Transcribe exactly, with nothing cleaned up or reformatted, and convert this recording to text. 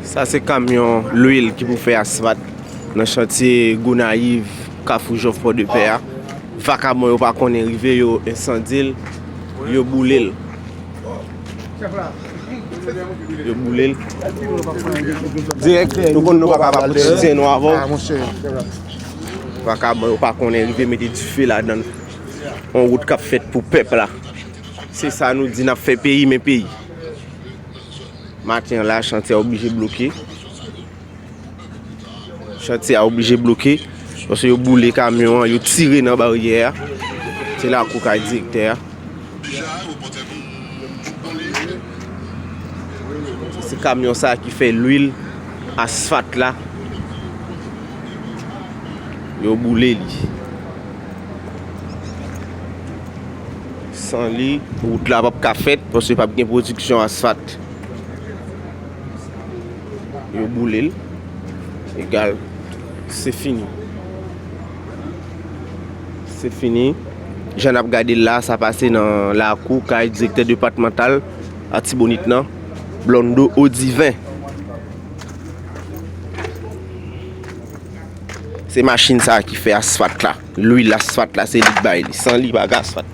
Sa se kamyon lwil ki pou fè asfalt nan chantye Gonayiv, Kafou Jòf, Pòdepè a. Vakabon yo pa konnen rive, yo ensandye l, yo boule l. Yo boule l. Dirèk, nou konn nou pa kapab kotidiyen nou avè w. Vakabon yo pa konnen rive mete dife ladan l. On wout k ap fèt pou pèp la. Se sa nou di, n ap fè peyi, men peyi. Maten an la, chantye a oblije bloke. Chantye a oblije bloke, paske yo boule kamyon an, yo tire nan baryè a. Se lakou kay direktè a. Se kamyon sa ki fè lwil asfalt la. Yo boule li. San li, wout la p ap ka fèt, paske p ap gen pwodiksyon asfalt. Yo boule l. Egal, se fini. Se fini. Jan n ap gade l la, sa pase nan lakou kay direktè depatmantal Atibonit nan, Blondo Odiven. Se machin sa a ki fè asfalt la. Lwil asfalt la, se li k bay li. San li, pa gen asfalt.